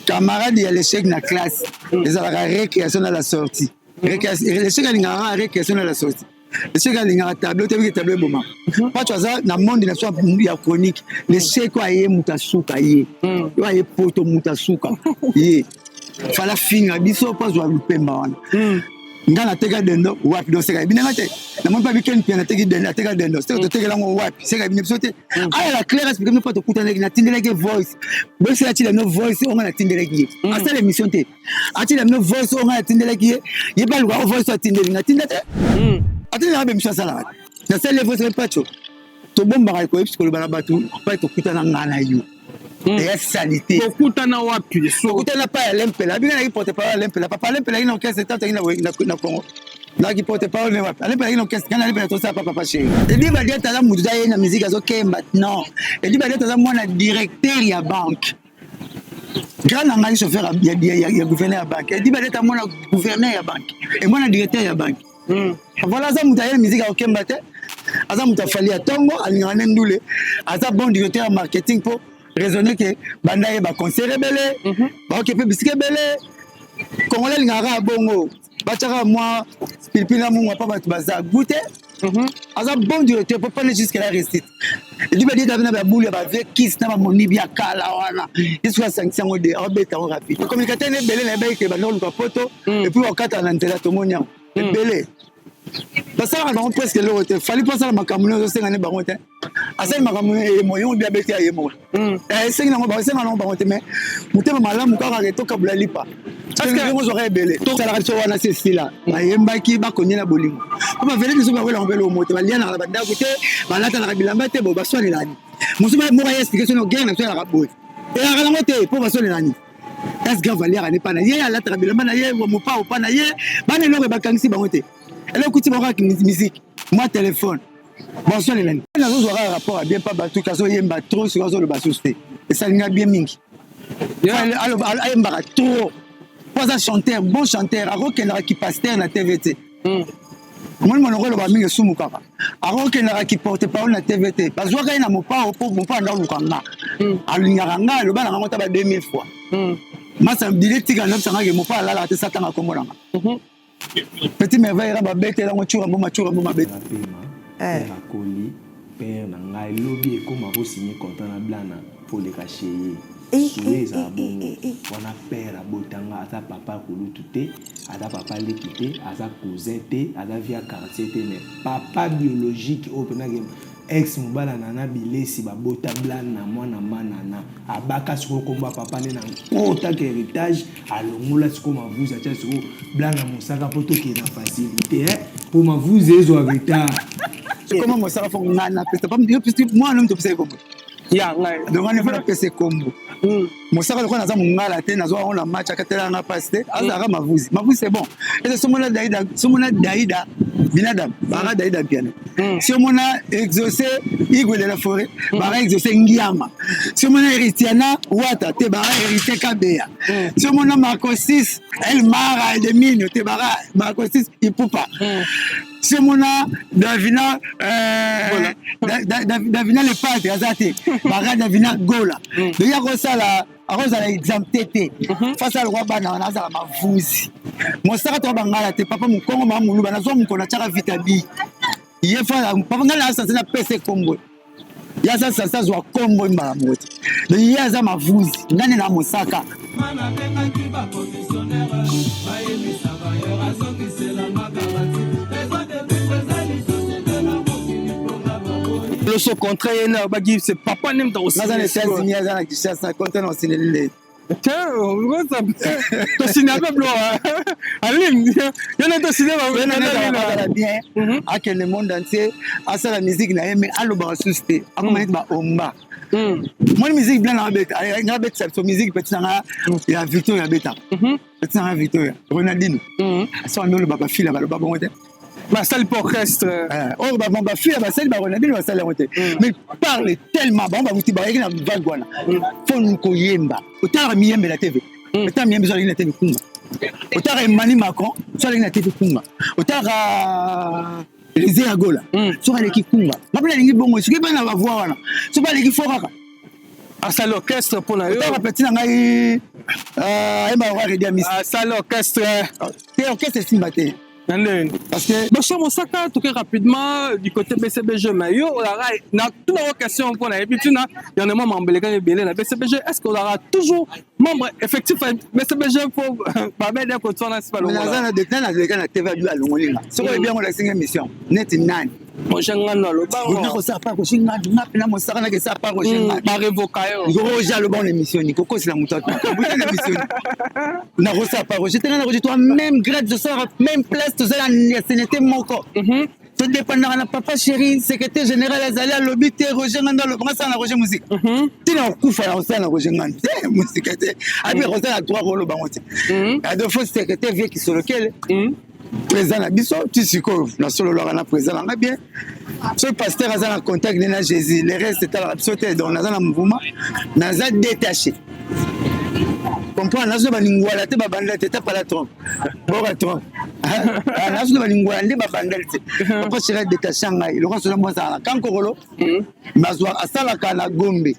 Camarade ya l'échec na classe ezalaka récréation na la sortie. L'échec alingaka kaka récréation na la sortie. L'échec alingaka tableau te, biki tableau ebomaka. Pacho aza na monde na so ya chronique. L'échec oyo aye moto asuka ye, oyo aye poto moto asuka ye, fala finga biso mpo azwa lupemba wana. Nga nateka dendo wapi? Donc seka ebinanga te. Namoni mpa bikeni pia nateki dendo, ateka dendo seka totekela yango wapi? Seka ebine biso te. Aya la claire explique bino mpo tokutanaki, natindelaki voice. Boyebisa atila bino voice oyo nga natindelaki ye. Asala émission te, atila bino voice oyo nga natindelaki ye. Ye mpe aluka o voice oyo atindeli, natinda te. Atindelaka be émission asalaka te. Nasali ye voice Pacho, tobombaka koyebisi koloba na bato mpa tokutana nga na yo. Eya sali te. Tokutana wapi so? Tokutana pa ya Lempela. Abinga naki porte parole ya Lempela. Papa Lempela aki na orchestre tata aki na Congo, naki porte parole ne wapi. Alempela aki na orchestre kana Alempela tosala pa papa chéri. Edi Badiata aza mutu ta ye na musique azokemba. Non, Edi Badiata aza mwana directeur ya banque, grand na ngai, chauffeur ya gouverneur ya banque. Edi Badiata mwana gouverneur ya banque e mwana directeur ya banque. Voilà, aza moto aye na musique akokemba te. Aza moto afali ya ntongo, alingaka nde ndule. Aza bon directeur ya marketing mpo raisonner ke banda ye baconcert ebele, baoke mpe bisika ebele. Congolais alingaka kaka bongo, batiaka mwa pilipili na mungwa mpo bato baza gu te. Aza bon directeur mpo pane jusque la réussite. Edi Badiata na babulu ya bavie kis na bamonibi ya kala wana, ye soki asangisi yango de aobeta yango rapide. Communicateur ne ebele nayebaki ke banda koluka poto et puis bakatala na nzela. Tomoni yango ebele basalaka bango presque eloko te. Fali mpo asala makambo nyonso, osenga ne bango te. Asali makambo ye bi abeti ya ye moko. Esengi nango, esenga nango bango te, mais motema malamu kaka ke tokabola lipa ozwaka ebele. Tosalaka biso wana se esila bayembaki bakonie na bolingo mpo bavele biso bawelango mpe lomo te. Balianaka na bandako te, balatanaka bilamba te. Bo baswanelani mosu moko aye expliquer sono guerre na biso ezalaka boye, eyaka nango te mpo baswanelani. Es grave, aliaka ne mpa na ye, alataka bilamba na ye, mopao mpa na ye. Bana eloko bakangisi bango te, eloko kuti bango kaka musique, mwa telefone, baswanelani. Nazozwa kaka rapport ya bien mpa bato azoyemba trop. Soki azoloba susu te, esalinga bien mingi. Ayembaka trop mpo aza chanteur, bon chanteur. Akokendaka kipaster na TV te. Omoni monoko eloba mingi, esumu kaka. Akokendaka kiporte parole na TV te. Bazwaka ye na mopao mpo mopao anda oluka nga. Alingaka nga, aloba na ngango ta ba 2000 fois. Masa dile tika nabisangaki mopao alalaka te satanga kombo na nga. Petit Merveille era babetela yango tsura mboma, tsura mboma beta. Père akoli, père na ngai lobi ekóma kosigner contrat na Blana mpo oleka chez ye. Suye ezala bongo wana. Père abotanga, aza papa kulutu te, aza papa leki te, aza cousin te, aza via quartier te, mais papa biologique oyo mpenake ex mobala nana bilesi babota Blana mwana manana abaka sikoyo kombo ya papa nde na nkotaka héritage. Alongola sikoyo Mavuzi, atia sikoyo Blana Mosaka mpo tokende na facilité mpo Mavuzi ezwa retard. Koma Mosaka fo nga napesa mwana moto opesa ye kombo. Ya ngai. Donc wana fo napesa kombo Mosaka lokola naza mongala te, nazwa yango na match akatela nga mpasi te. Azalaka Mavuzi. Mavuzi, c'est bon. Ese somona Daida, somona Daida Binadam baka Daida Mpiana. Si omona Exaucé Igwe de la Forêt, baka Exaucé Ngiama. Si omona Héritiana Wata te, baka Héritier Kabeya. Si omona Marco 6 El Mara de Mino te, baka Marco 6 Ipupa. Si omona Davina, Davina le Padre aza te, baka Davina Gola. Donc ya kosala akozala exempté te face alokwa bana wana. Azala Mavuzi Mosaka to bangala te. Papa mokongo, mama moluba, nazwa mokolo natiaka vitabi ye fa papa ngai na sanse napesa ekombo ye aza sanse azwa kombo mbala moko te. Donc ye aza Mavuzi, ngai nde na Mosaka. Nabengaki bacommissionnaire, bayebisa bayor azongiselanga garantie. Raison de plus eza lisusu te na mokili mponga baboyi. Loso contrat ye na baki c'est papa nem ta. Naza na États-Unis, aza na Kinshasa, contrat na osineli nde. Tosine mpe blo aline yo nde tosine. Azala bien, akende monde entier, asala musique na ye, mais alobaka susu te. Akoma neti baomba moni musique bla nga abetisa biso musique. Petit na nga ya Victoria abetaka, petit na nga Victoria Ronaldino so ando oloba bafila baloba bongo te. Basali mpe orchestre. Oyo bafila basali, baronaldino basali yango te, mais parle tellement bango bakuti bayaki na vague wana. Fo koyemba, otalaka miyembe na TV, otala miyembe so aleki na TV kunga, otalaka Emmanuel Macron so aleki na TV kunga, otalaka Elise ya Gola soki aleki kunga. Nga mpe nalingi bongo. Soki mpe na bavoi wana, soki aleki fo kaka asali orchestre mpo na yo. Otaka petit na ngai. Ayemba yango Redi Amisi. Asali orchestre. Te, orchestre esimba te. Na ndenge parce que Bosha Mosaka, toke rapidement du côté BCBG, mais yo olaka na tuna ngo question mpo nayebi ntina dernièrement mambelekaki ebele na BCBG. Est ce que olaka toujours membre effectif ya BCBG, mpo babede kotwana si naza balongola? Na détail, nazaleka na TV, abi alongoli nga. Soki oyebi yango, olakisinga émission neti nani. Roger Ngando alobango. Kosala pa Roger Ngando, nga mpena Mosaka nakesala pa Roger Ngando. Barevoka yo. Roger aloba na émission ni kokosela moto abuti na émission nakosala pa Roger te. Nga na Roger toa même grade, tosalaka même place, tozala na ancienneté moko, todépendaka na papa chéri. Secrétaire général azali, alobi te Roger Ngando aloba nga sala na Roger musique ntina kokufa na kosala na Roger Ngando te, musike te. Abi kosala droit koloba ngo te. Adolfo secrétaire vie kisolokele, président na biso ti sikoyo nasololaka na président na nga bien. Soki pasteur aza na contact ne na Jésus, le reste etalaka biso te. Donc naza na mouvement, naza détaché, comprendre. Nazo balingwala te, babandela te, tapala trompe boka trompe. Nazo balingwala nde babandeli te. Papa chéri détaché ngai lokola soza mwa azala na kankokolo mazwa asalaka na Gombe.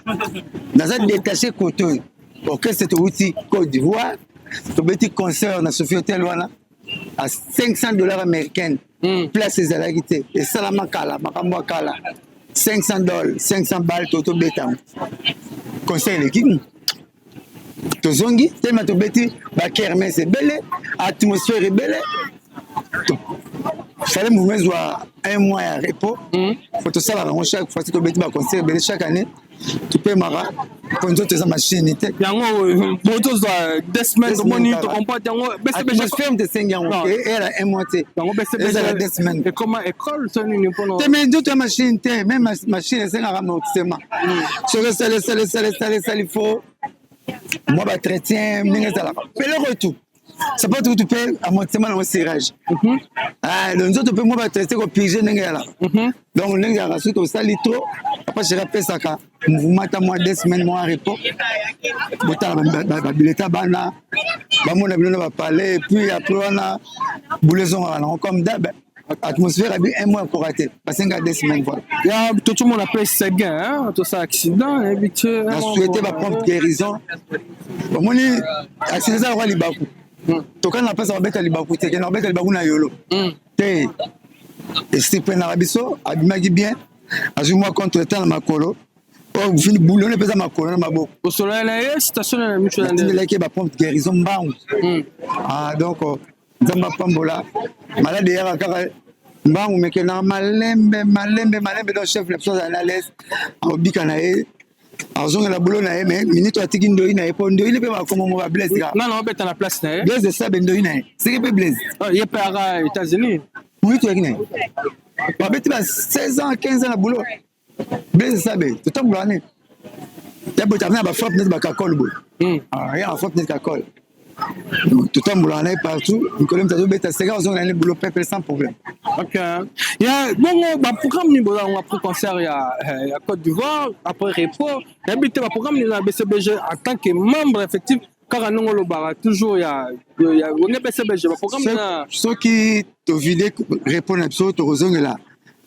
Naza détaché kote oyo orchestre. Towuti Côte d'Ivoire, tobeti concert na Sophie Hotel wana à 500 $ américaine. Place ezalaki te, esalama kala, makambo ya kala, 500 $, 500 balles. To tobeta yango, concert eleki, tozongi telema, tobeti bakermesse ebele, atmosphère ebele. Fallait mouvement ezwa un mois ya repos. Faut tosalaka yango chaque fois. Ti tobeti baconcert ebele chaque année, topemaka mpo nzoto eza machine te. Yango bo tozwa 2 semaines, tomoni tocomprendre yango. Atmosphère te esengi yango eyala un mois te. Yango. Ezala 2 semaines. Ekoma école to nini mpona? Te, mais nzoto ya machine te. Même machine esengaka amortissement. Soki esali, esali, esali, esali, esali, faut mwa baentretien ndenge ezalaka peloko etu sapatu kutu mpe amortissement nango, cirage. Donc nzoto mpe mwa baentretien, kopurger ndenge ezalaka. Donc ndenge ezalaka, soki tosali trop, papa chéri apesaka mouvement ata mwa 2 semaines, mwa repos. Botala babulletin, bana bamona bino na bapalais. Et puis après wana, boule ezongaka nango comme d'hab, atmosphère. Abi un mois ekoka te, basenga 2 semaines, voilà. Ya tozomona mpe Seguin tosala accident, nayebi te. Na souhaité baprompte guérison. Omoni, accident eza lokwa libaku. Tokani na mpesa babeta libaku te, kende babeta libaku na yolo te. Esiprenaka biso, abimaki bien, azwi mwa contre temps na makolo oyo bulone mpe eza makolo na maboko. Osolola na ye, situation na miso na nde? Natindelaki ye baprompte guérison mbangu. Donc Nzambe apambola. Malade eyaka kaka mbangu, mekendaka malembe malembe malembe. Donc chef na biso azala na l'aise, akobika na ye, azongela bulo na ye. Mais minute atiki ndoi na ye, mpo ndoi mpe bakomongo bablaise kaka. Nana obeta na place na ye? Blaise Esabe, ndoi na ye seke mpe Blaise. Ye mpe aka États-Unis. Moyitu oyaki na ye, babeti ba 16 ans, 15 ans na bulo. Blaise Esabe, totambolaka nini ya boye, na bafrappe neti bakakole boye, ya bafrappe neti kakole. Totambolaka na ye partout. Mikolo moto azobeta seka, ozongela ne boulot peuple sans problème. Ok, ya bongo baprogramme nini boza yango après concert ya Côte d'Ivoire, après repos? Nayebi te baprogramme nini na BCBG en tant que membre effectif, kaka ndenge olobaka toujours ya Wenge BCBG, baprogramme na? Soki tovide repos na biso, tokozongela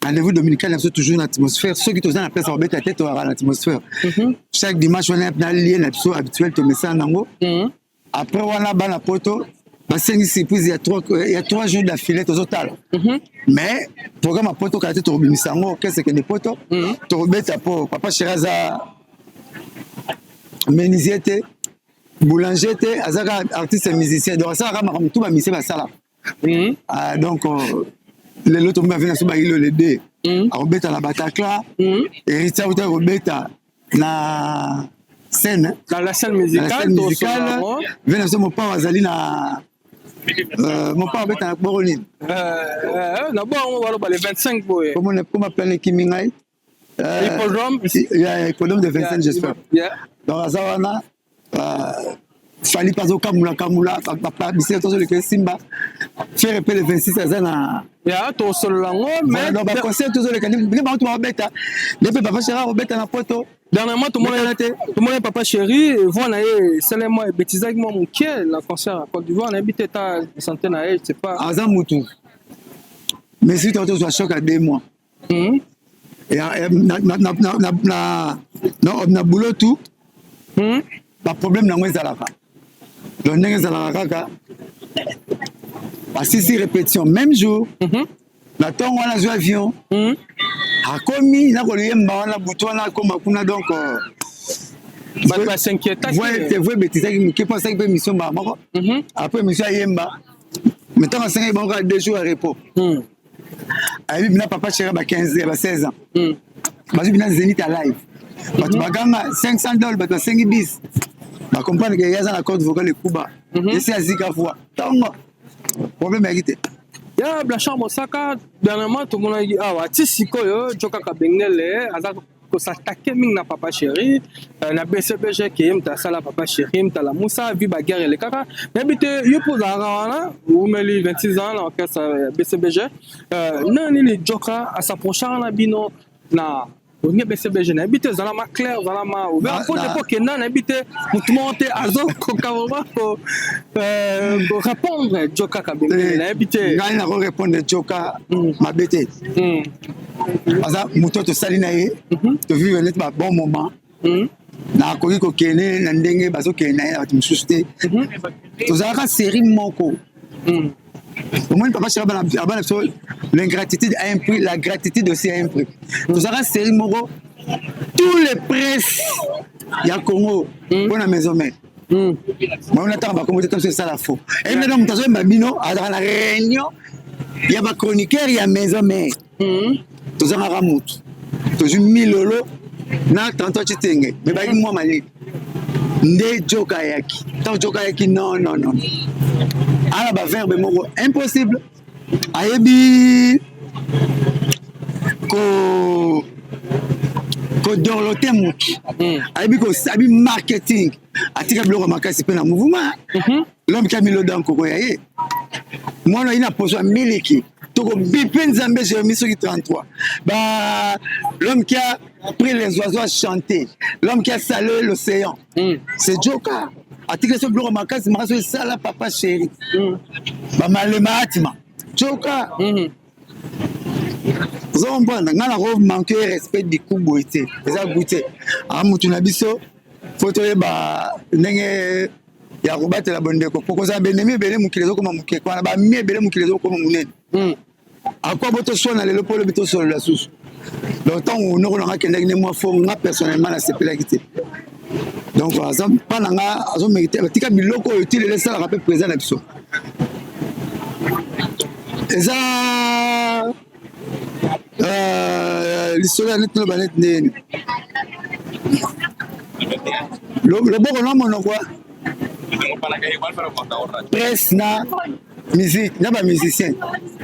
rendez-vous dominical na biso, toujours na atmosphère. Soki toza na place ya kobeta te, toyaka na atmosphère chaque dimanche wana na lie na biso habituel, tomesana nango. Après wana, bana poto basengi surprise ya 3 jours d'affilée, tozotala. Mais programme ya poto kala te, tokobimisa yango. Orchestre ekende poto, tokobeta po papa chéri aza menuisier te, boulanger te, aza kaka artiste musicien. Donc asalaka makambo tu bamusicien basalaka. Donc lelo tomoni bave na so bailo le deux akobeta na Bataclan. Héritier akuta kobeta na scène. Dans la scène musicale. Musicale ve na biso. Mopao azali na mopao abeta na boko nini? Na bongo baloba le 25 boye. Koma plan ekimi ngai. Hippodrome. Hippodrome de 25, j'espère. Donc aza wana, Fally mpe azokamula kamula bisika tozoleka esimba. Ferre mpe le 26 aza na. Ya tosolola yango. Mais baconcert tozoleka nde bango to bakobeta nde mpe papa chéri akobeta na poto. Dernièrement tomoni papa chéri, voix na ye esali mwa ebétisaki mwa moke na concert ya Côte d'Ivoire. Nayebi te état de santé na ye, je sais pas. Aza mutu, mais soki tozwa choc ya 2 mois na boulot tout, baproblème nango ezalaka. Donc ndenge ezalaka kaka, basisi répétition même jour. Na ntongo wana azwi avion, akomi na koyemba wana, butu wana akoma kuna. Donc bato bas'inquiétaki. Voix ebetisaki moke mpo asalaki mpe mission mbala moko. Après mission ayemba, mais ntango asengaki bango kaka 2 jours ya repos, ayebi bina papa chéri ba 15, ba 16 ans, bazwi bina Zénith ya live, bato baganga 500 dollars, bato basengi 10, bacomprendre ke ye aza na corde vocale ekuba, esi azika voix ntongo, problème yaki te. Ya Blanchard Mosaka, dernièrement tomonaki awa ti sikoyo Joka Kabengele aza kos'attaquer mingi na papa chéri na BCBG, ke ye moto asala papa chéri, moto alamusa vi baguerre elekaka. Nayebi te, yo mpo ozalaka wana, umeli 26 ans na orchestre ya BCBG, ndenge nini Joka as'approchaka na bino na olingi BCBG? Nayebi te, ezala ma clair, ezala ma ouvert, mpo te po okenda, nayebi te, motu moko te azokoka vraiment korépondre Joka Kabengele, nayebi te. Ngai nakorépondre Joka mabe te. Aza moto tosali na ye, tovivre neti babon moment. Nakoki kokende na ndenge bazokende na ye na bato mosusu te. Tozalaka série moko. Omoni papa chéri, abana biso, l'ingratitude a un prix, la gratitude aussi a un prix. Tozalaka série moko, tous les presses ya Congo mpona Maison Mère. Bango natanga bakombo te, biso esala faux. Eyi moto azoyemba bino, azalaka na réunion ya bachroniqueur ya Maison Mère. Tozangaka motu, tozwi milolo na 33 Citenge, me bayaki mwa malili nde Joka ayaki. Ntango Joka ayaki, non, non, non, ala baverbe moko impossible, ayebi ko kodorloter motu, ayebi ayebi marketing, atika biloko ya makasi mpe na mouvement. L'homme qui a mis l'eau dans koko ya ye mwana ayi na poso ya miliki, tokobipe Nzambe. Jérémie soki 33 ba, l'homme qui a pris les oiseaux à chanter, l'homme qui a salé l'océan, c'est Joka. Atika so biloko makasi makasi oyo esala papa chéri, bamalema atima Joka. Ozo comprendre, ngai nako manque respect du coup boye te, eza gu te. Aa mutu na biso, fo toyeba ndenge ya kobatela bondeko, po kozala benemi ebele, mokili ezokoma moke, kwana bami ebele, mokili ezokoma monene. Akwa bo toswana lelo mpo lobi tosolola susu. Donc ntango noko nanga akendaki ne mwa fo, nga personnellement nasepelaki te. Donc aza mpa na nga, azomérite batika biloko oyo ti lelo esalaka mpe présent na biso. Eza lisolo ya neti loba neti ndeni loboko na monoko, presse na musique na bamusicien,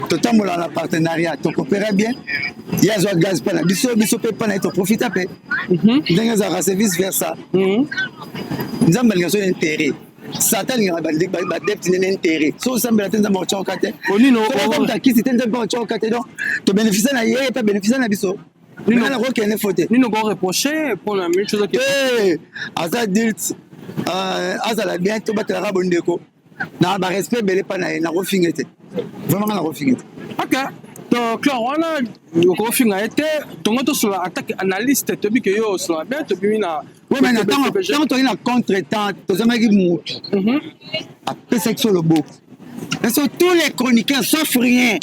totambola na partenariat, tokopera bien. Ye azwa gaz mpa na biso, biso mpe mpa na ye, toprofita mpe ndenge ezalaka, c'est vice versa. Nzambe alingaka so intérêt, Satan alingaka badepte nene intérêt. So osambela te, Nzambe akotyoka te. Soki kisi te, Nzambe akotyoka te. Donc tobénéficie na ye, mpe bénéficie na biso. Ngai nakokende fo te. Nini okoreproche mpona minute ozoki? Te, aza adulte, azala bien, tobatelaka bondeko na barespect ebele mpa na ye. Nakofinga te, vraiment nga nakofinga te. Ok, to clore wana, okofinga ye te. Tongo tosolola en tant que analyste, toyebi ke yo osolola bien, tobimi na Oui, mais ntango toyaki na contre temps, tozangaki motu apesaki so loboko. So tous les chroniqueurs sauf rien,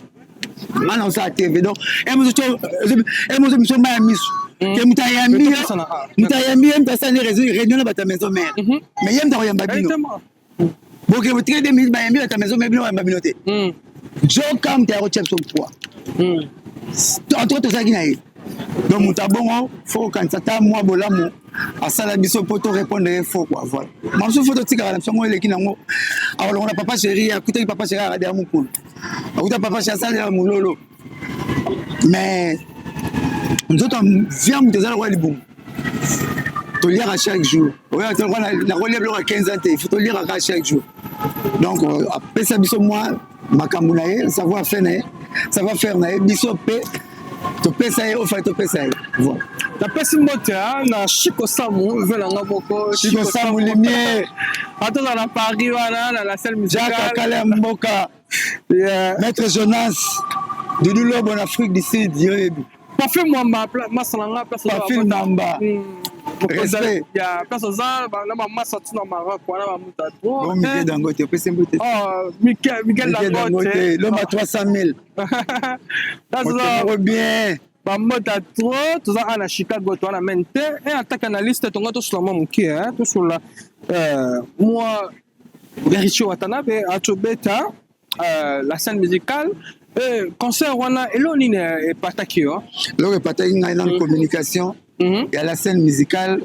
nga na osala TV. Donc emoso miso mai ya miso ke moto ayambi, moto ayambi ye, moto asali réunion na bato ya Maison Mère, mais ye moto akoyamba bino. Boke botikali 2 minutes, bayambi bato ya Maison Mère, bino bayamba bino te. Joka moto ya kotia biso poids, en tout cas tozalaki na ye. Donc moto abongo, fo kokanisa ata mwa bolamu asala biso mpo to répondre ye faux quoi. Voilà, mamosusu fo totikaka na biso yango, eleki nango. Akolongola papa chéri, akutaki papa chéri akadi ya mokulu, akuta papa chéri asalela mololo, mais nzoto via moto eza lokola libumu, toliaka chaque jour. Nakolia biloko ya 15 ans te, faut toliaka chaque jour. Donc apesa biso mwa makambo na ye, savoir faire na ye, savoir faire na ye, biso mpe topesa ye ofa, topesa ye, voilà. Napesi mbote na Chiko Samu, ve nanga moko. Chiko Samu Lumière. Atoza na Paris wana na la salle musicale. Jacques Akale ya mboka, Maître Jonas Dudu Lobo na Afrique du Sud, yoyebi. Parfait Mwamba, masala nga place. Parfait Mwamba. Respect. Ya place oza na bamasa tu na Maroc wana bamuta trop. Bon, Mike Dangote, opesi mbote. Oh, Mike, Mike Dangote. Lomba 300 000. Place oza moko bien. Bambota trop, toza awa na Chicago, toza na Maine te. E ataka na liste tonga tosola mwa moke, tosola mwa Héritier Watanabe atobeta la scène musicale. Concert wana, eloko nini epataki yo? Eloko epataki ngai na communication ya la scène musicale,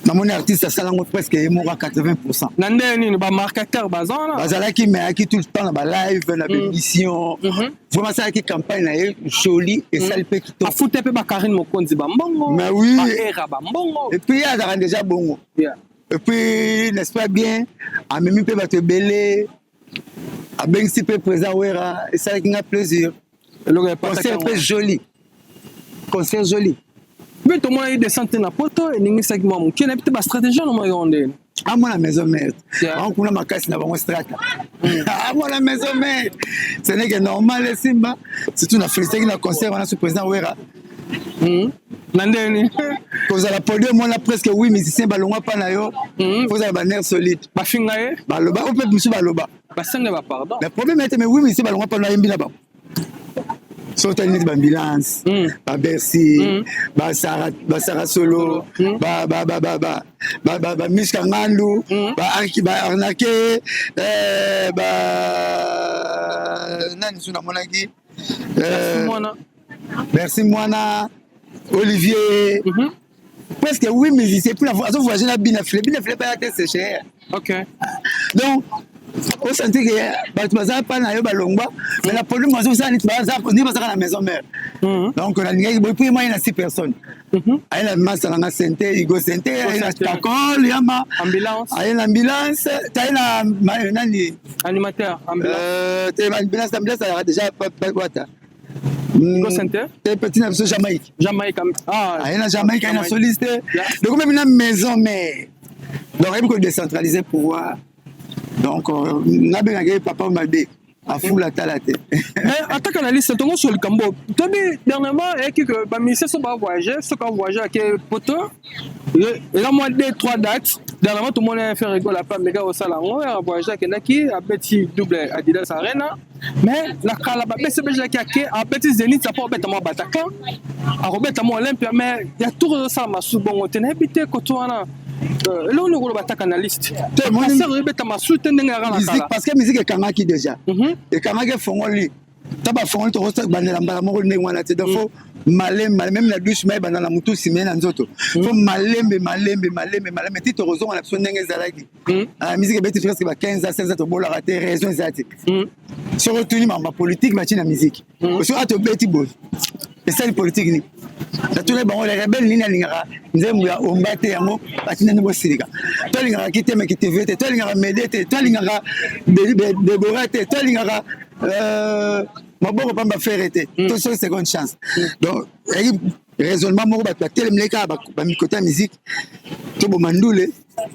namoni artiste asalango presque ye moko 80. Na ndenge nini? Bamarketeur baza wana? Bazalaki, mais ayaki tout le temps na balive, na baémission. Vraiment asalaki campagne na ye joli, esali mpe kitoko. Afute mpe bakarine Mokonzi bambongo. Mais oui. Baera bambongo. Et puis ye azalaka déjà bongo. Et puis, n'est-ce pas bien, amemi mpe bato ebele, abengisi mpe président Wera, esalaki nga plaisir. Eloko Concert mpe joli, concert joli. Mpe tomonaki descente na Poto, eningisaki mwa moke. Nayebi te bastratégie wana moyoko ndeni. Amona maison mère, bango kuna makasi na bango strata. Amona maison mère, ce n'est que normal esimba. Surtout na félicitaki na concert wana su président Wera. Na ndeni? Kozala podium wana, presque huit musiciens balongwa mpa na yo, kozala banerf solide. Bafinga ye. Baloba o mpe mosusu baloba. Basenga bapardon. Mais problème ete, mais huit musiciens balongwa mpa na ayembi na bango. So otali neti baambulance, babercy, basara solo, bamiska ngandu, baarnake, nani so namonaki. Merci mwana Olivier. Presque huit musiciens, puis azo voyager na bina file, bina file baya te, c'est cher. Donc osanti ke bato baza pa na yo balongwa, mais na problème azosala neti nde bazaka na maison mère. Donc nalingaki boye, puis moi na six personnes, aye na masa nanga sente Igo Sente, aye na Takol Yama. Ambulance. Aye na ambulance, aye na nani. Animateur ambulance. Te, ambulance, ambulance ayaka déjà wata. Igo Sente. Te, petit na biso Jamaïque. Jamaïque, ah. Aye na Jamaïque, aye na soliste. Donc même na maison mère, donc ayebi kodécentraliser pouvoir. Donc nabengaki ye papa mabe, afula tala te. Mais ataka na liste tongo sur likambo tobi dernièrement eyaki ke bamusicien so bavoyage, soki avoyage ake Poto, eza mwa deux trois dates. Dernièrement tomoni Ferre Gola ape ameka kosala yango, ya voyage, akendaki abeti double Adidas Arena. Mais na kala babesi bejaki ake abeti Zénith, apo abeta mwa Bataclan, akobeta mwa Olympia, mais ya tour ezosala masu bongo te. Nayebi te koto wana eloko nini okoloba ataka na liste, concert oyebeta masu te ndenge yaka na kala. Parce que musique ekangaki déjà, ekangaki, efongoli ta bafongoli, tokobandela mbala moko ndenge wana te. Donc faut malembe malembe, même na douche ma ebanda na motu, nsima ye na nzoto. Faut malembe malembe malembe malembe ti tokozonga na biso ndenge ezalaki. Musique ebeti presque ba 15 ans, 16 ans, tobolaka te. Raison eza te. Soki otuni makambo ya politique batie na musique, soki ata obeti boye esali politique nini? Natuni bango, le rebelle nini alingaka nzembo ya omba te? Yango batinda bosilika. To alingaka Kiteme Kiteve te, to alingaka Mede te, to alingaka Debora te, to alingaka maboko pamba Ferre te, to soki seconde chance. Donc eyaki raisonnement moko, bato batelemeli kaka bamikota ya musique. Toboma ndule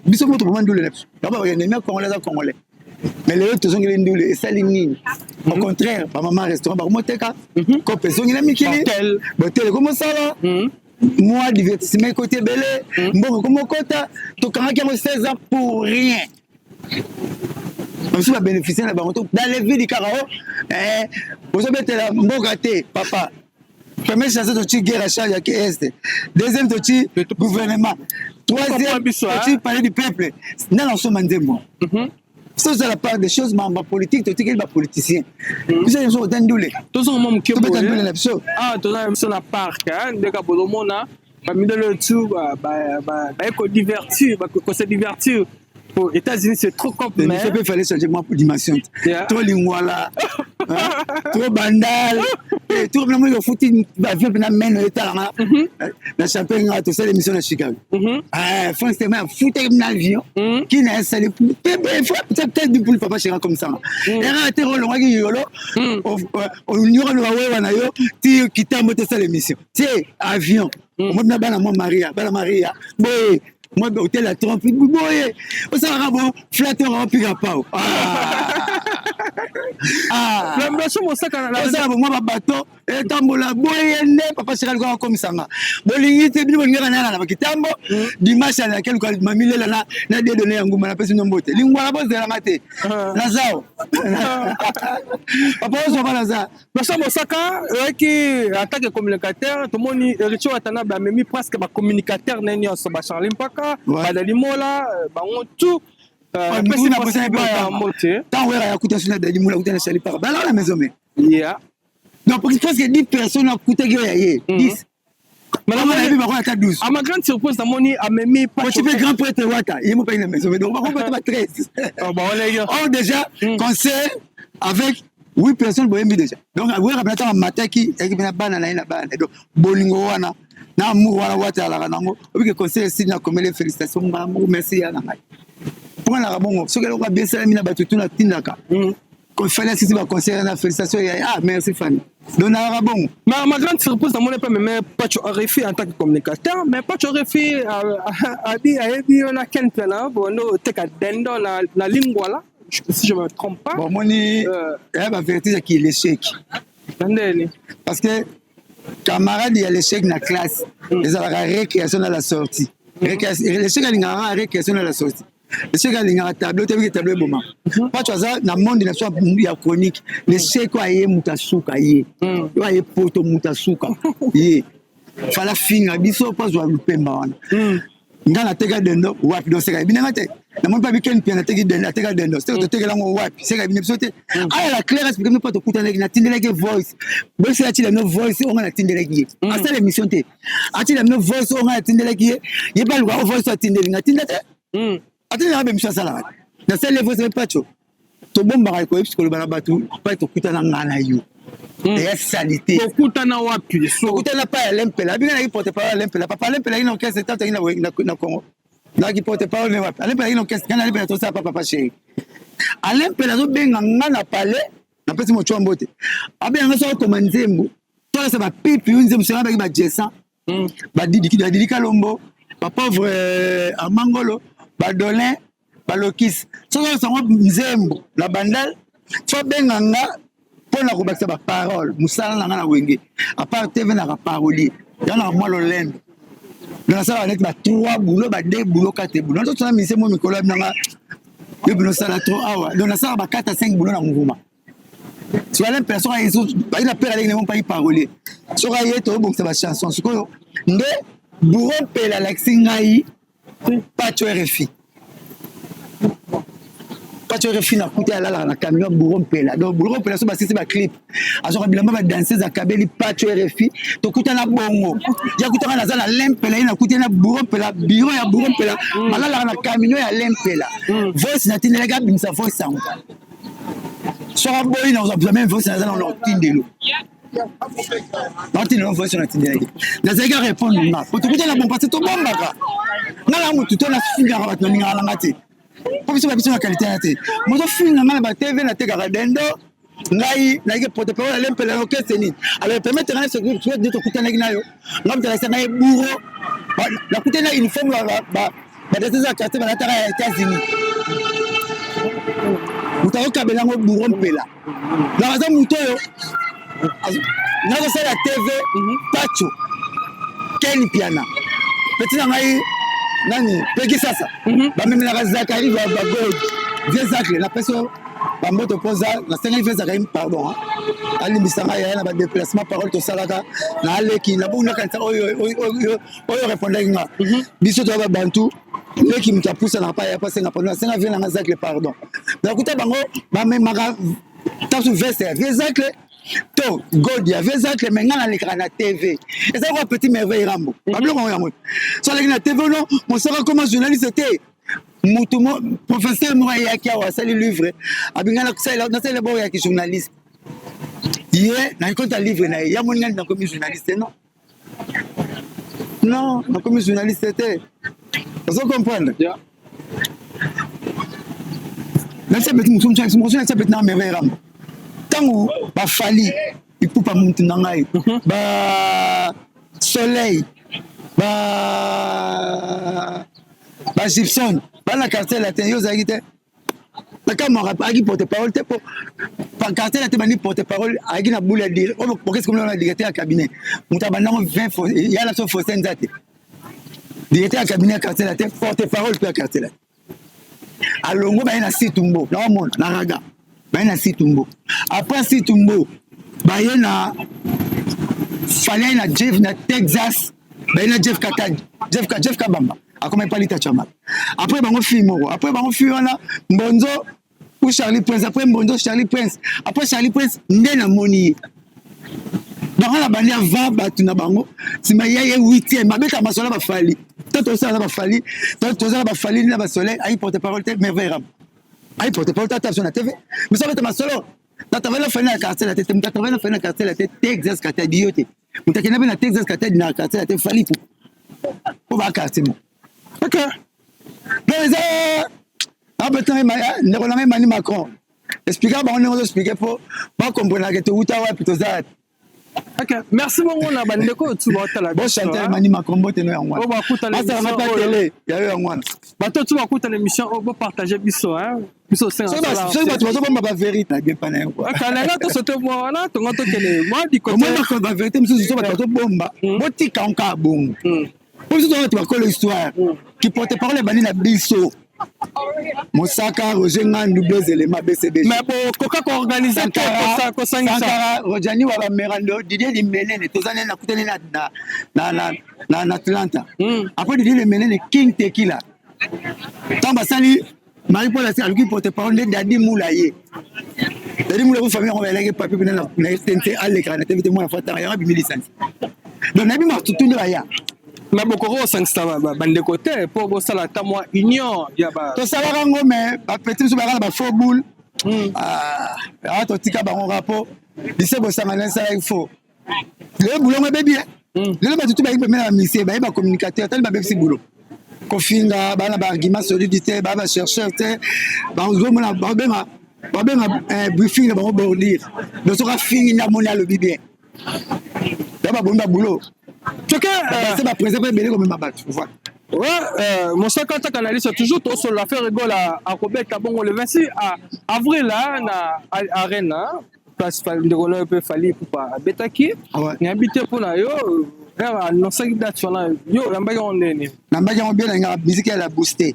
biso moko, toboma ndule na biso. Bango bakende congolais aza congolais, mais lelo tozongeli ndule, esali nini? Au contraire, bamama restaurant bakomoteka kope, ezongi na mikili, botel ekomosala mwa divertissement, ekoti ebele, mbongo ekomokota. Tokangaki yango 16 ans pour rien. Mosusu babénéficie na bango to dans les villes kaka o ozobetela mboka te. Papa, première chanson toti guerre à charge ya est, deuxième toti gouvernement, troisième toti palais du peuple. Nana osomba nzembo. So ozala part des choses, makambo ya politique totikeli bapoliticien. Biso nyonso kota ndule. Tozonga mwa moke. Tobeta ndule na biso. Ah, toza na biso na parc ndeka bozomona bamindele oyo tu baye kodivertir, kose divertir. Aux États-Unis, c'est trop comme mais il fallait changer moi dimension. Trop lingwala, trop Bandal, trop na moi futi avion na meno etalanga na champagne nga tosala émission na Chicago. Ah, France tema futi na avion qui n'a installé peut-être du pour papa chéra comme ça. Era te rolongaki yolo onyora no bawewa na yo ti kitambo tosala émission. Tie avion. Omoni na bana mwa Maria, bana Maria. Boye mwa hotel ya trompe boye osalaka bo flatter opika pao. Ah. Blanchard Mosaka osala bomwa babato etambola boye nde papa sheri alikoka akomisanga bolingi te bino bolingaka nana na bakitambo hmm. dimanche alaki aluka mamilela na na dedone ya nguma napesi bino mbote lingwala bozelanga te ah. nazao papa ozwaka naza Blanchard Mosaka oyaki en tant que communicateur tomoni Héritier Watanabe amemi presque ba communicateur na ye nyonso ba Charlie Mpaka ba Dali Mola bango tout euh, ntango wera yakuta so na Dali Mola akuta na Charlie Mpaka balaka na maison mais yeah. Donc presque 10 personnes akutaki oyo ya ye 10. Mais nayebi bango ata 12. À ma grande surprise namoni amemi Poti mpe grand prêtre wata ye moko na maison mais donc bango bato ba 13. Or déjà hmm. concert avec 8 personnes boyembi déjà. Donc wera bena ntango amataki ayaki mpe na bana na ye na bana donc bolingo wana na amour wana wata alaka nango obike concert esili na komele félicitation mbala moko merci ya na ngai mpo nalaka bongo soki eloko bien esalami na bato tuna tindaka hmm. Fally asisi ba concert na félicitations ya ah merci Fanny. Donc na bongo. Ma, ma grande surprise namoni pe meme Pacho Refi en tant que communicateur, mais Pacho Refi a dit ayebi yo na Ken Piana bondo teka dendo na na lingwala si je me trompe pas. Bon moni euh, ya ba vertige qui l'échec. Ndeni. Parce que camarade ya l'échec na classe, ezalaka récréation na la sortie. L'échec alingaka récréation na la sortie. Leseke alingaka tableau te, tableau eboma. Mhm. Pacho aza na monde na biso ya chronique. Leseke aye moto asuka ye. Mm. Yo aye poto moto asuka ye. Fala finga biso mpo azwa lupemba wana. Mm. Nga nateka dendo wapi donc seka ebinanga te. Namoni mpe abikeni mpe nateki dendo ateka dendo. Seka mm. totekela yango wapi? Seka ebina biso te. Aya la claire explique mpo tokutanaki natindelaki voice. Boyebisa atila bino voice oyo nga natindelaki ye. Asala émission te. Atila bino voice oyo nga natindelaki ye. Ye mpe aluka voice atindeli nga tinda te. Mm. Atindaka be misu asalaka. Nasali voice na Pacho. Tobombaka koyebisa koloba na bato pai tokutana nga na yo. Mm. Eya salite. Tokutana wapi? Tokutana pa ya Lempela. Abinga naki porte parole ya Lempela. Papa Lempela yaki na orchestre tata yaki na Congo. Naki porte parole ne wapi? Lempela yaki na orchestre. Nga na Lempela tosala pa papa chéri. Lempela azobenga nga na palais. Napesi mochwa mbote. Abenga nga soki akoma nzembo. Tolasa ba pipi yo nzembo soki abaki ba Jessan. Mm. Badidi Kalombo, ba pauvre euh, Amangolo, ba Dolin, ba Lokis. Soki osango nzembo na bandal, faut benga nga mpo na kobakisa ba parole mosala na nga na wenge à part TV naka parolier ya na mwa lolendo donc nasalaka neti ba 3 boulot ba 2 boulot 4 boulot nazo tona mise mo mikolo ya binanga yo bino osala trop awa donc nasalaka ba 4 à 5 boulot na mouvement soki alain mpela soki aye bayi na pere aleki nango mpaki parolier soki aye tobongisa bachanson sikoyo nde bouro mpela alakisi ngai pacho rfi pacho rfi nakuti alalaka na camion bouro mpela donc bouro mpela so basisi baclip azwaka bilamba badanseuse akabeli pacho rfi tokutana bongo ya kutaka naza na lempela ye nakuti na bouro mpela biro ya bouro mpela alalaka na camion ya lempela voice natindelaki abimisa voice yango soki aboyi na kozwa jamais voice naza na otindelo naotindelo voice natindelaki nazalaki arépondre nga po tokutana bon parce tobombaka nga na motu to nafingaka bato nalingaka nanga te po biso babiso na qualité na te moto finga nga na batv natekaka dendo ngai nayaki porte parole ya lempela orchestre nini alors permettre ngai nde tokutanaki na yo ngai moto alakisa ngai bourreau nakutani na uniforme badate ya quartier balataka ya États-Unis moto akokabela yango bourreau mpela donc aza moto oyo nazosala tv pacho ken piana petit na ngai nani peki sasa mhm. bamemelaka zakari bagold vie zacle napesi bamboto mpoza nasengaki vie zakari pardon alimbisa ngai yaya na badeplacement parole tosalaka na aleki nabongi nakanisa oyo oyo répondaki nga mhm. biso toya babantu leki moto apusanaka pa ya pasenga pardon asenga vie nanga zacle pardon nakuta bango bamemaka tasu veste ya vie zacle to gold ya vie zacle me ngai nalekaka na tv eza lokola petit merveille rambo mhm. babiloko yango yango so aleki na tv no mosaka akoma journaliste te motu professeur moko ayaki awa asali livre abinga nasalela boko yaki journaliste ye nakota livre na ye ya moni ngai nakomi journaliste non Non, nakomi journaliste te. Ozo comprendre? Yeah. Natia petit mosusu mosusu mosusu natia petit na merveille rambo. Tango ba fali ipupa mutu na ngai. Mhm. Ba soleil ba ba Gibson ba na quartier latin yo ozalaki te. Nakamwaka ayaki porte parole te, po quartier na te bandi porte parole ayaki na boule ya dire oyo bokesi komona na directeur ya cabinet, moto abandango 20 ya na biso Faustin Nzate, directeur ya cabinet ya quartier na te, porte parole mpe ya quartier na te. Alongo, baye na Situmbo, naomona na raga, baye na Situmbo. Après Situmbo, baye na Fally na Jeff na Texas, baye na Jeff Katadi, Jeff Kabamba akoma epalita Chamala. Après bango fille moko, après bango fille wana Mbonzo ou Charlie Prince. Après Mbonzo, Charlie Prince. Après Charlie Prince nde namoni ye bango na bandi avant bato na bango. Nsima ya ye huitième, abeta masolo ba Fally to tosala na ba Fally, toza na ba Fally na basoleil. Ayi porte parole te, Merveille Ram ayi porte parole te, ata biso na TV biso abeta masolo. Na travaille na Fally na quartier na te, moto atravaille na Fally na quartier na te, Texas Katadi yo te, moto akenda mpe na Texas Katadi na quartier na te, Fally po ba quartier mo. Ok, donc eza abetanga ndeko na ngai Mani Macron, explika bango ndenge ozoexplike mpo bakomprenaka towuta wapi, toza wapi. Ok, merci bongo na bandeko oyo tu baotala. Bon chanteur Mani Macron, mbote no yango wana. Bakutana asalanga mpe tele yayo yango wana. Bato tu bakutana émission oyo, bopartage biso, biso. Soki bato bazobomba bavérité na bien pana yango. Kalenga tosote mwa wana, tonga tokende mwa dikote. Omoni bavérité mosusu so bato bazobomba, botika yango kaka bongo, po biso toza bato bakolo histoire. Ki porte parole ebandi na biso, Mosaka, Roger Ngandu, Blaise Elema, BCB. Mais bokoka koorganize te, kosangisa? Sankara, Rojani wa Bamerando, Didier Limenene, toza nene, nakutani na Atlanta. Après Didier Limenene, King Tekila. Ntango basali Marie Paul aluki porte parole nde Dadi Mula ye. Dadi Mula ko famille yango bayelaki papier mpena na RTNC, alekaka na TV te, mwana fatanga yango abimi licence. Donc nayebi matutu nde baya. Mais bokoki kosangisa bandeko te mpo bosala ata mwa union ya ba? Tosalaka yango, mais bapeti biso bayaka na bafaux boule. Awa totika bango kaka mpo lise bosangana esalaki faux. Lelo bulongo ebebi. Lelo bato tu bayaki pembeni na bamisie, baye bacommunicateur, tali babebisi bulo, kofinga bana, baargument solide te, baa bachercheur te, bazomona babenga briefing na bango bordure. Donc soki afingi nde amoni alobi bien, ya babomi babulo. Soki se baprésident mpe ebele komema bato, voilà. Ouais, Mosaka Taka analyste toujours tosolola. Ferre Gola akobeta bongo le 26 avril na Arena, place ndeko na yo mpe Fally Ipupa abetaki. Nayebi te mpo na yo, heure annonçaki date wana, yo oyambaki yango ndeni? Nambaki yango bien. Nalingaka musique ya la booster.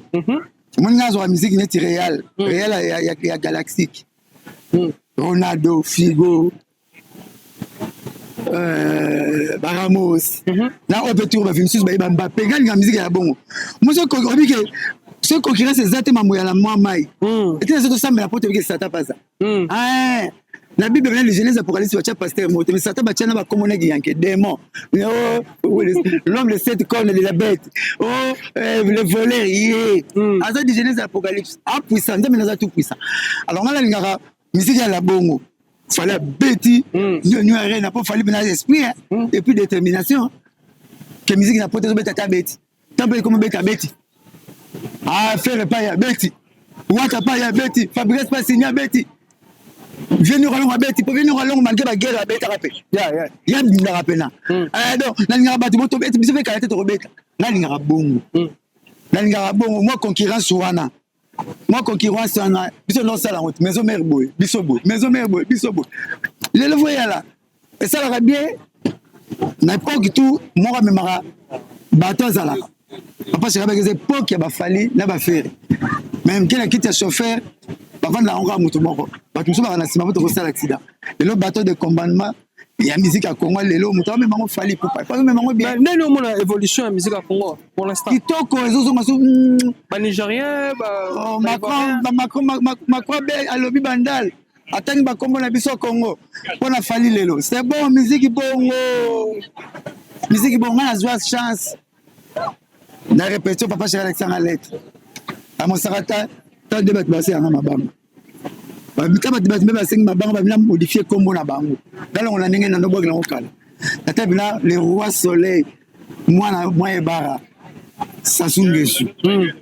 Omoni nga azwaka musique neti Real, Real ya galactique, Ronaldo, Figo, Baramos na oyo mpe tour bavi misusu bayeba Mbappe. Nga linga musique ya bongo. Moso oyebi ke soki concurrence eza te, mambo ya la mwa mai ete nazo tosambela po toyebi ke Satan paza na Bible na Genèse, Apocalypse, batia pasteur moto, mais Satan batia na bakombo na giyanke démon, l'homme de sept cornes de la bête, oh, le voleur ye aza du Genèse Apocalypse, apuissant. Nzambe naza tout puissant. Alors nga nalingaka musique ya la bongo. Fally abeti nio Arena mpo Fally mpena esprit et puis détermination ke musique na poto ezobeta ta beti ntango mpe ekoma beta beti. Ah, Ferre pa ya beti, Wata pa ya beti, Fabrice pa signe beti, Vieux Alongo abeti po Vieux Alongo malgré baguerre abetaka mpe ya bindaka mpena. Donc nalingaka bato botobeti, biso mpe kala te tokobeta. Nalingaka bongo, nalingaka bongo mwa concurrence wana, mwa concurrence wana. Biso nosala yango te, maison mère boye, biso boye, maison mère boye, biso boye. Lelo fo eyala esalaka bien na époque tu moko amemaka bato azalaka papa Shekabaki. Eza époque ya baFally na baFerre, mais mke na kiti ya chauffeur bavandaka yango kaka moto moko, bato mosusu baka na nsima po tokosala accident. Lelo bateau de commandement ya musique ya Congo, lelo moto amema yango Fally Ipupa, amema yango bien. Ndeni omona évolution ya musique ya Congo pour l'instant? Kitoko, ezozonga so. Banigérien? Macron alobi Bandal, atangi bakombo na biso Congo mpo na Fally. Lelo c'est bon, musique bongo, musique bongo. Nga nazwa chance na répétition, papa Chéri alakisanga lettre amosaka ta ta nde bato baseyanga mabanga babika, bato bato mpe basengi mabanga, babina modifie kombo na bango. Nalongo na ndenge nandobwaki nango kala, nata bina le roi soleil, mwana mwa ebara Sassou Nguesso.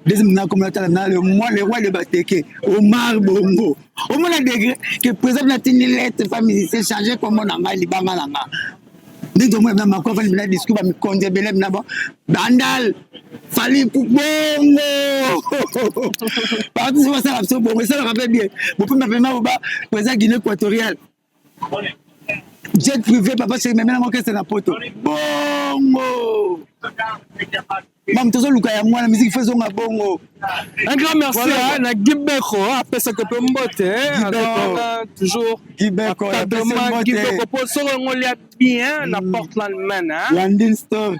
Deuxième na comme natala na le moi le roi de Bateke, Omar Bongo. Omona degré que président natindi lettre pa musicien changer kombo na ngai, libanga na nga. Nde tomona na Macron afandi na discours bamikonzi ebele na ba Bandal, Fally bongo. Parti so basala biso bongo esalaka mpe bien. Bopemba pema boba président Guinée équatoriale. Jet privé papa chéri memela ngo kese na poto. Bongo. Mam tozoluka yango wana musique faut ezonga bongo. Un grand merci voilà. na Guy Beko apesaka mpe mbote toujours Guy Beko Guy Beko mpo soko yango lia bien na Portland Maine Blandine Store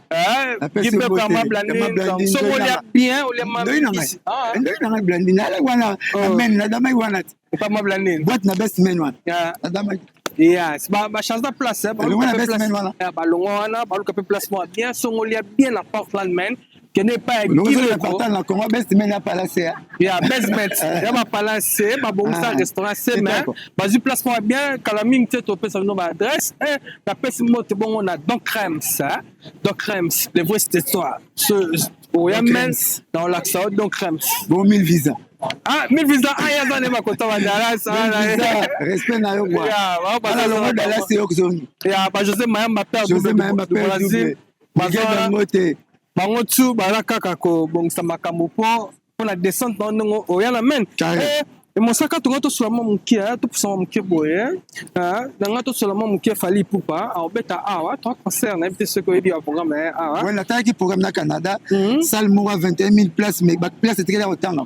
Guy Beko ama Blandine soko olia bien olia ma ndoi na ngai Blandine alaki wana amen nadamaki wana te Papa Blandine boîte na best man wana nadamaki Yes, ba ba change de place, ba luka place wana. Ba longo wana, ba luka pe place mo bien, songo lia bien na Portland Maine. Kende pa ya Gibeko. Na Congo best man ya palace ya. Ya best man ya ba palace, ba bongisa restaurant c'est mais bazui place mo bien, kala mingi te to pesa bino ba adresse, eh na pesi mbote bongo na Don Crems, hein. Don Crems, le vrai c'est toi. Ce oya men na olakisa yo Don Crems. Bon 1000 visa. Ah, 1000 visa, ah, yaza ne bakota ba Dallas. Ah, respect na yo quoi. Ya, ba ba longo Dallas yo kozongi. Ya, ba José Mayamba père José Mayamba père double. Bango te. Bango tu baza kaka kobongisa makambo mpo mpona descente na ndenge oya na maine. Mosaka tonga tosola mwa moke, topusa mwa moke boye na nga tosola mwa moke. Fally Ipupa aobeta awa trois concert, nayebi te soki oyebi ya programme na ye awa. Ouais, natalaki programme na Canada, salle moko ya 21 000 place, mais baplace etikali ya kotanga.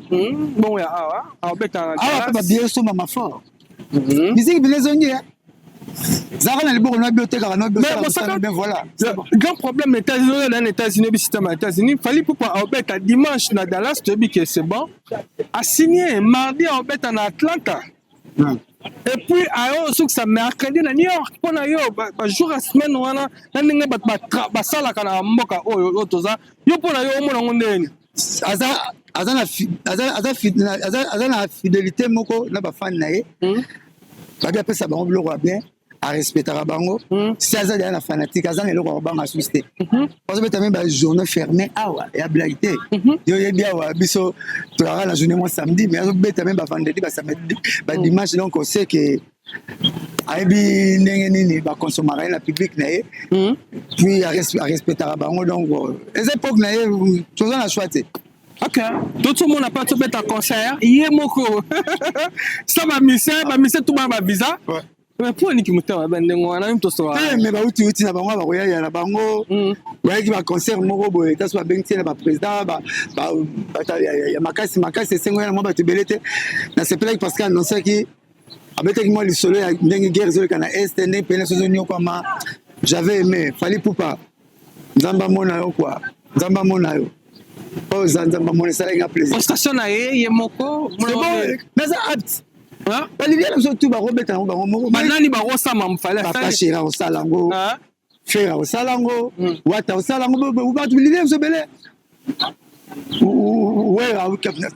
Bongo ya awa aobeta awa mpe babillet esomama fort. Musique bile ezongi zaka na liboko na bio otekaka na bio bien, voilà. Grand problème, États-Unis, oyo na États-Unis, oyebi système ya États-Unis. Fally Ipupa aobeta dimanche na Dallas, toyebi ke c'est bon, asigné mardi aobeta na Atlanta et puis ayo osukisa mercredi na New York. Mpo na yo, bajour ya semaine wana na ndenge bato basalaka na mboka oyo oyo toza, yo mpo na yo omona yango ndeni? Aza na fidélité moko na bafani na ye. Babi apesa bango biloko ya bien, arespectaka bango. Si aza deya na fanatique, aza na eloko ya kobanga susi te. Bazobeta me bajournée fermé awa ya blague te. Yo oyebi awa biso tozalaka na journée mwa samedi, mais azobeta me bavendredi, basamedi, badimanche. Donc ose ke ayebi ndenge nini bakonsomaka ye na public na ye, puis arespectaka bango. Donc eza époque na ye, toza na choix te. Ok, tozomona mpe tobeta concert ye moko sa bamusicien, bamusicien tu bana bavisa, mais mpo aniki motema mabe ndenge wana mimi tosoka. Te, mais bauti uti na bango, bakoyaya na bango. Bayaki baconcert moko boye, taso babengi tie na baprésident bato ya makasi makasi, esengo ya na mwa bato ebele te. Nasepelaki parce que annonçaki, abetaki mwa lisolo ya ndenge guerre ezoleka na Est, ndenge pene so ezonyokwama. J'avais aimé Fally Ipupa. Nzambe amona yo quoi, Nzambe amona yo oyo oza, Nzambe amona, esalaki nga plaisir. Prestation na ye ye moko. Mais aza apte. Balilia na biso tu bakobeta yango bango moko. Banani bakosama mofali? Papa Chéri akosala yango, Ferre akosala yango, Wata akosala yango, bato bililia biso ebele. Wera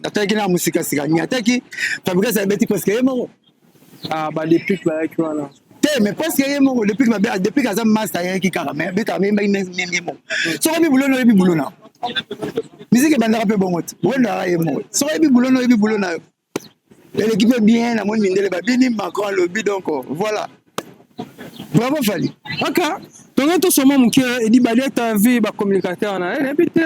atalaki na mosikasika ni ataki Fabrice abeti presque ye moko. Badepik bayaki wana. Te, mais presque ye moko. Depuis depuis aza master, ayaki kaka, mais abetaka meyembaki meme ye moko. Soki oyebi bulo na oyebi bulo na musique ebandaka mpe bongo te, wendaka ye moko. Soki oyebi bulo na oyebi bulo na yo, eleki mpe bien. Namoni mindele babini, Macron alobi, donc voilà, bravo Fally. Ok, tonge tosoma moke. Eddy Badiata vi bacommunicateur na ye, nayebi te.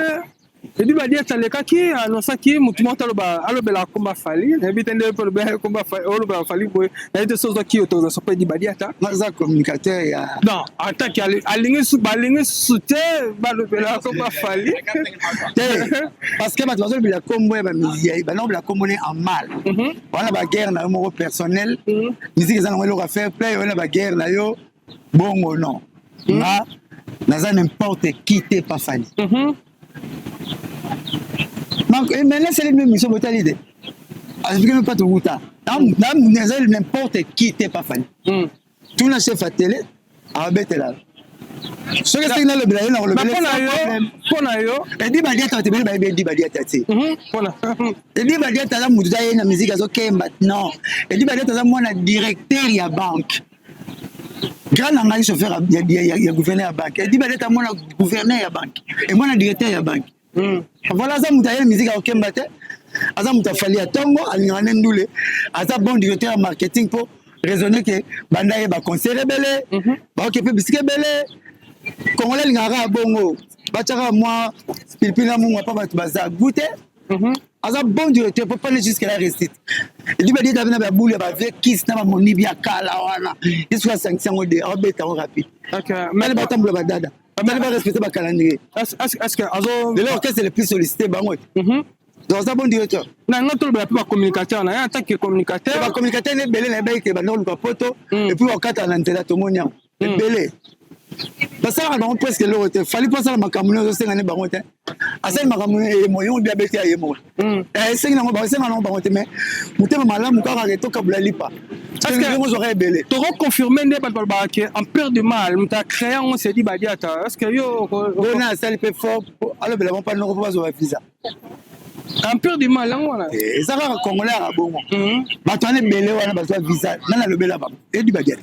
Eddy Badiata alekaki, annonçaki motu moko aloba, alobela komba Fally. Nayebi te nde mpe olobela Fally boye, nayebi te so ozwaki autorisation mpo Eddy Badiata. Naza communicateur ya Non, ataki alingi, balingi susu te balobela komba Fally. Te, parce que bato bazolobela kombo ya bamusicien, banalobela kombo ne en mal. Wana baguerre na yo moko personnel. Musique eza nango eloko ya fair play. Wana baguerre na yo bongo, non, nga naza n'importe qui te pa Fally. Maintenant esali bino émission, botali te, azipiki no mpa tokuta. Naza n'importe qui te pa Fally. Tuna chef ya télé, abetela. Soki esengi nalobela ye, nakolobela. Mpo na yo? Eddy Badiata, bato ebele bayebi Eddy Badiata te. Eddy Badiata aza motu aye na musique azokemba, non. Eddy Badiata aza mwana directeur ya banque, grand na ngai, chauffeur ya gouverneur ya banque. Eddy Badiata mwana gouverneur ya banque e mwana directeur ya banque. Voilà, aza moto aye na musique akokemba te. Aza moto afali ya ntongo, alingaka nde ndule. Aza bon directeur ya marketing mpo raisonner ke banda ye baconcert ebele, baoke mpe bisika ebele. Congolais alingaka kaka bongo, batiaka mwa pilipili na mungwa mpo bato baza goût te. Aza bon directeur po pas jusque la réussite. Edi badi na babulu ya bavie kis na bamonibi ya kala wana, ye soki asangisi yango de aobeta yango rapide. Male batambola badada, bamale barespecte bacalendrier. Est-ce que azo lelo orchestre le plus sollicité bango te. Donc aza bon directeur. Na nga tolobela mpe bacommunicateur na ye en tant que communicateur. Bacommunicateur ne ebele na yebaki ke banda koluka poto et puis bakatala na nzela, tomoni yango ebele basalaka bango presque eloko te. Fally mpo asala makambo nyonso, osenga ne bango te. Asali makambo ye bi abeti ya ye moko, esengi nango, esenga nango bango te, mais motema malamu kaka ke tokabula lipa ozwaka ebele. Tokoconfirme nde bato balobaka ke Empire du Mal, moto acréé yango c'est Edi Badiata. Est ce que yo Bona asali mpe fort, alobela bango mpa noko mpo bazwa bavisa. Empire du Mal yango wana. Eza kaka Congolais yaka bongo. Bato wana ebele wana bazwa visa, nani alobela bango? Edi Badiata.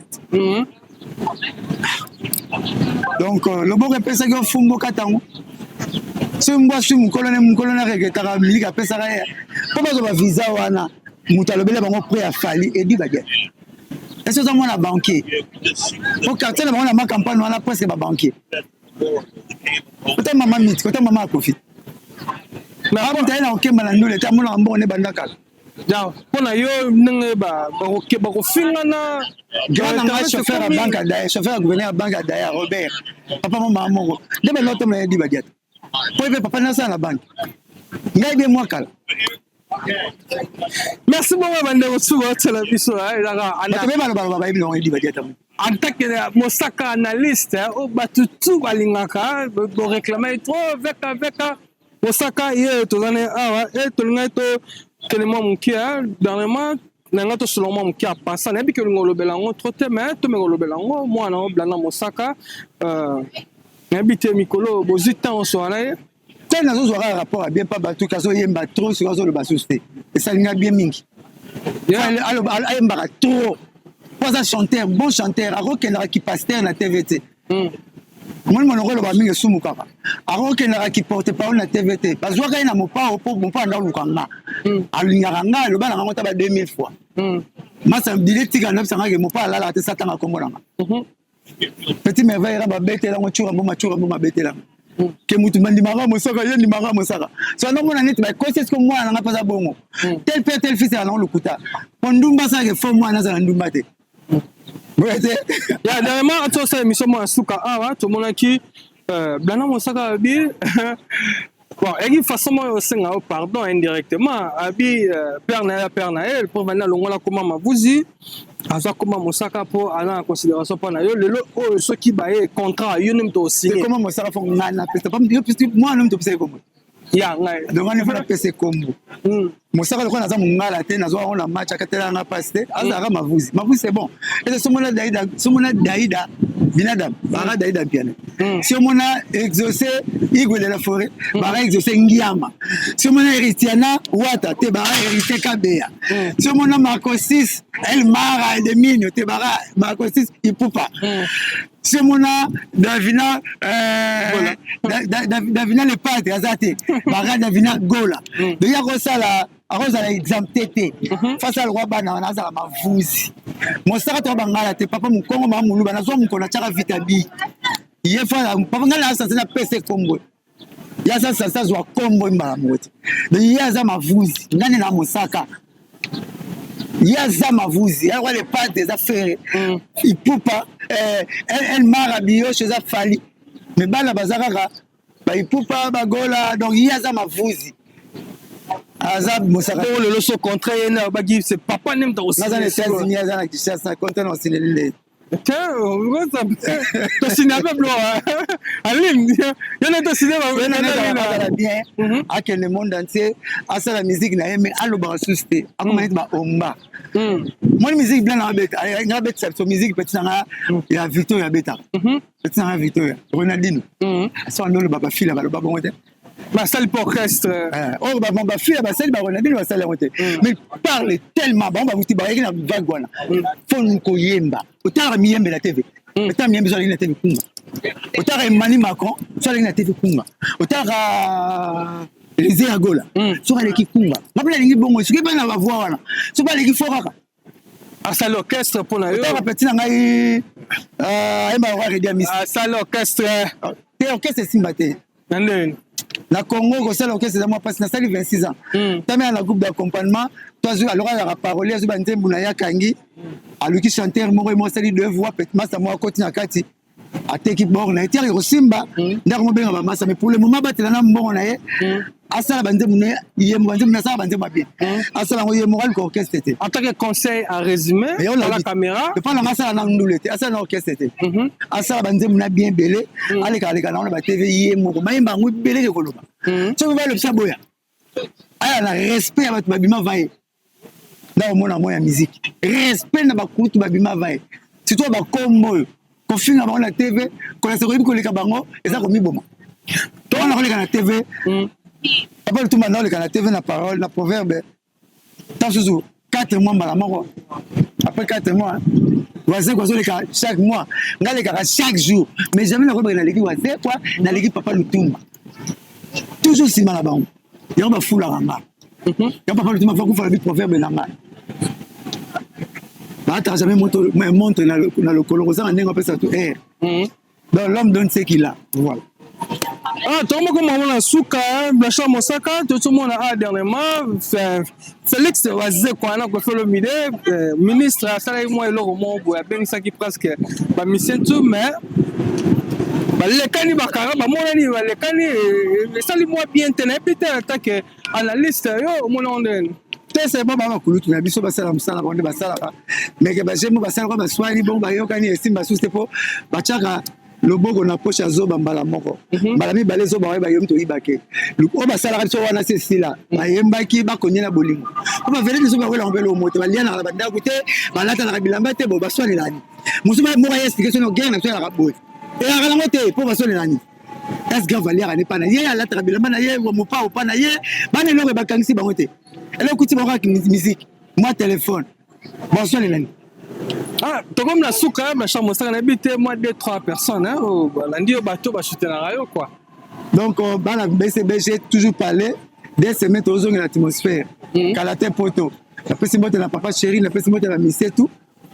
Donc loboko epesaki yo fumbo kata yango. Soki mbwa swi mokolo ne mokolo na regretaka miliki apesaka ye mpo bazwa bavisa wana. Moto alobela bango près ya Fally, Edi Badiata. Esi oza mwana banquier po quartier na bango na macampagne wana presque babanquier. Ota mama miti, ota mama akofi amuta ye na kokemba na ndule te, amonaka mbongo ne banda kala. Mpo na yo, ndenge bakofingana? Grand na ngai, chauffeur ya banque ya, chauffeur ya gouverneur ya banque ya Daya, Robert, papa mo mama moko nde banda otambola na Edi Badiata po ebe papa nasala na banque ngai bie mwa kala. Merci bongo bandeko suka otiela biso ezaka. Bato be balobaloba, bayebi nango Edi Badiata. En tant que Mosaka analyste oyo bato tu balingaka, boréclame trop veka veka Mosaka ye, toza na ye awa e tolingaki tokende mwa moke dernièrement na ngai, tosolola mwa moke. Apasa nayebi ke olinga olobela yango trop te, mais tomeka olobela yango. Mwana oblanda Mosaka, nayebi te mikolo bozwi ntango osola na ye? Te, nazozwa kaka rapport ya bien mpa bato azoyemba trop, soki azoloba susu te, esalinga bien mingi. Ayembaka trop po aza chanteur, bon chanteur. Akokendaka kipasteur na TV te. Omoni, monoko eloba mingi, esumu kaka. Akokendaka kiporte parole na TV te. Bazwaka ye na Mopao mpo Mopao anda oluka nga, alingaka nga, aloba na ngango ta ba 2000 fois. Masa dile tika ndabisanga ke Mopao alalaka te satanga kombo na nga. Petit Merveille era babetelango cura mboma, cura mboma abetelango ke mutu bandimaka Mosaka, ye ndimaka Mosaka. So andomona neti bakosi eske mwana nanga mpe aza bongo. Tel père tel fils, yango lokuta po ndumba asalaka fo mwana azala ndumba te, boye te. Ya dernièrement tosala émission moko ya suka awa, tomonaki Blana Mosaka abi, bon, eyaki façon moko osenga yo pardon indirectement. Abi père na ye ya père na ye mpo vandi alongola koma Mavuzi, azwa koma Mosaka mpo aza na considération mpo na yo. Lelo oyo soki baye contrat, yo nde moto osigne. Koma Mosaka fo ngai napesa mwana moto opesa ye kombo. Ya ngai. Donc wana fo napesa kombo Mosaka. Lokola naza mongala te, nazwa yango na match, akatela nga mpasi te. Azalaka Mavuzi, Mavuzi c'est bon. Ese somona Daida, somona Daida Binadam, baka Daida Mpiana. Si omona Exaucé Igwe de la Forêt, baka Exaucé Ngiama. Si omona Héritiana Wata te, baka Héritier Kabeya. Si omona Marco 6 El Mara de Mino te, baka Marco 6 Ipupa. Si omona Davina, Davina le Padre aza te, baka Davina Gola. Donc ya kosala, akozala exempté te face alokwa bana wana. Azala Mavuzi Mosaka to bangala te, papa mokongo, mama moluba. Nazwa mokolo atiaka vitabi ye fa papa ngai na asanse napesa ekombo ye, aza sanse azwa kombo mbala moko te. Donc ye aza Mavuzi, ngai nde na Mosaka. Ye aza Mavuzi, alokwa le Padre eza Ferre Ipupa, El Mara Bioshe eza Fally, mais bana baza kaka Baipupa, Bagola. Donc ye aza Mavuzi, aza Mosaka. Bongo lelo so contrat ye na baki, c'est papa nde moto. Naza na États-Unis, aza na Kinshasa, contrat na osineli nde. Tosine mpe blo aline, yo nde tosine. Azala bien, akende monde entier, asala musique na ye, mais alobaka susu te, akoma neti baomba. Moni musique blanc nga abetisa biso musique, petit nanga ya Victoria abetaka, petit nanga Victoria Ronaldino. So ando oloba bafila baloba bongo te. Basali mpe orchestre. Oyo bafila basali, baRonaldino basali yango te, mais parle tellement bango babuti bayaki na vague wana. Fo koyemba, otalaka miyembe na TV, otala miyembe so aleki na TV kunga, otalaka Emmanuel Macron so aleki na TV kunga, otalaka Elise ya Gola soki aleki kunga. Nga mpe nalingi bongo. Soki mpe na bavoix wana, soki aleki fo kaka. Asali orchestre mpo na yo. Otaka petit na ngai ayemba roi Redi Amisi. Asali orchestre. Te, orchestre esimba te. Na ndeni? Na Congo, kosala orchestre eza mwa mpasi. Nasali 26 ans. Tami na groupe d'accompagnement to azwi, aloko azalaka parolier, azwi banzembo na ye, akangi, aluki chanteur moko, ye moko asali deux voix, petit masa moko akoti na kati, ateki bor na ye, tiaka kosimba ndako, mobenga bamasa. Mais pour le moment, batela na mbongo na ye, asala banzembo na ye, banzembo na asala, banzembo ya bien, asala yango ye moko, aluka orchestre te. En tant que conseil à résumer à la caméra. Epa nanga, asala na ndule te, asala na orchestre te, asala banzembo na bien ebele, aleka aleka nango na baTV ye moko, mayemba yango ebeleke koloba. Soki balobisa boya, aya na respect ya bato babima va ye nda omona mo ya musique, respect na bakulutu babima va ye, surtout bakombo oyo kofinga bango na TV, kolasa koyebi koleka bango eza komiboma. To wana koleka na TV, Papa Lutumba na oleka na TV na parole na proverbe ta susu 4 mois mbala moko. Après 4 mois, Wazekwa azoleka chaque mois, ngai alekaka chaque jour, mais jamais nakoyebaka naleki Wazekwa, naleki Papa Lutumba, toujours nsima na bango. Yango bafulaka nga ya Papa Lutumba fa kufa na bi proverbe na ngai, baataka jamais montre na lokolo kozanga ndenge apesa to air. Donc l'homme donne ce qu'il a, voilà. Ah, tokomoko mona suka, Blanchard Mosaka, tozomona ah dernièrement Félix Wazekwa na Koffi Olomide, ministre, asalaki mwa eloko moko boye, abengisaki presque bamusicien tout, mais balekani bakanga, bamonani balekani, esali mwa bien te. Nayebi te, en tant que analyste, yo omona ngo ndeni? Te, c'est bon, baa bakulutu na biso basala mosala bango nde basalaka, mais ke bagemo basalaka, baswani bongo, bayokani, esimba susu te, mpo batiaka loboko na poche ya zoba mbala moko, mbala mibale, zoba oyo bayomi toyibake oyo basalaka biso wana se esila. Bayembaki bakonie na bolingo, po bavele biso bawelango mpe lomo te, balianaka na bandako te, balatanaka bilamba te. Bo baswanelani mosu moko aye expliquer sono guerre na biso ezalaka boye, eyaka nango te, mpo baswanelani. Es grave, aliaka ne pa na ye, alataka bilamba na ye, mopao pa na ye, bana eloko bakangisi bango te, eloko kuti bango kaka musique, mwa telefone, baswanelani. Ah, tokomi na suka. Blanchard Mosaka, nayebi te, mwa deux trois personnes oyo balandi yo, bato basoutenaka yo quoi. Donc bana BCBG, toujours parler, 2 semaines tozongela atmosphère kala te. Poto napesi mbote na Papa Chéri, napesi mbote na misetu.